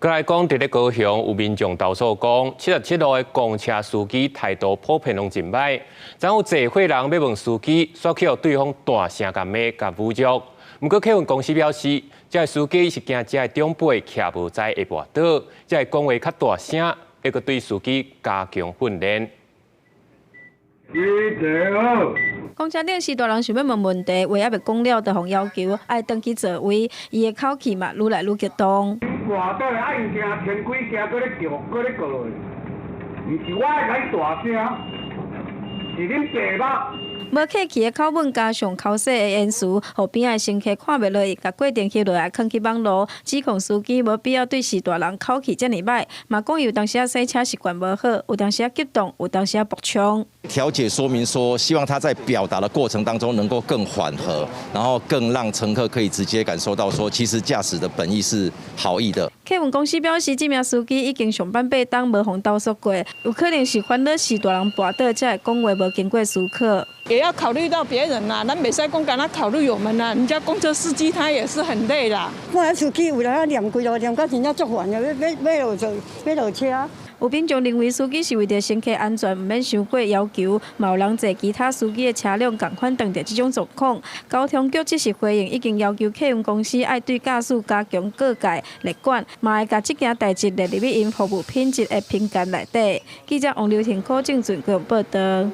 閣來講，佇咧高雄有民眾投訴講，77號的公車司機態度普遍攏真䆀，昨有坐貨人欲問司機，煞去予對方大聲共罵共侮辱。毋過客運公司表示，這个司機是驚遮的長輩徛無知會跋倒，才會講話較大聲，猶閣對司機加強訓練。公車頂序大人想欲問問題，話猶未講了，就予要求愛轉去座位，伊的口氣嘛愈來愈激動。跋倒啊！伊驚天鬼驚，閣咧叫，閣咧過落，毋是我愛共伊大聲，是恁爸母。無客氣的口吻加上剾洗的言辭，予邊仔的乘客看袂落去，共過程翕落來囥去網路，指控司機無必要對序大人口氣遮爾䆀，嘛講有當時仔駛車習慣無好，有當時仔激動，有當時仔爆衝。調解說明說，希望他在表達的過程當中能夠更緩和，然後更讓乘客可以直接感受到說，其實駕駛的本意是好意的。客運公司表示，這名司機已經上班八冬無予投訴過，有可能是煩惱序大人跋倒，才會講話無經過思考。也要考慮到別人啦，咱袂使講干焦考慮我們啦，人家公車司機他也是很累啦。我司機有來念幾路，念到真正足煩的，欲欲落座，欲落車。有民眾認為司機是為著乘客安全，毋免傷過要求，嘛有人坐其他司機的車輛仝款當著這種狀況。交通局這時回應，已經要求客運公司愛對駕駛加強告誡列管，嘛會共這件代誌列入去𪜶服務品質的評鑑內底。記者王劉婷、柯正俊報導。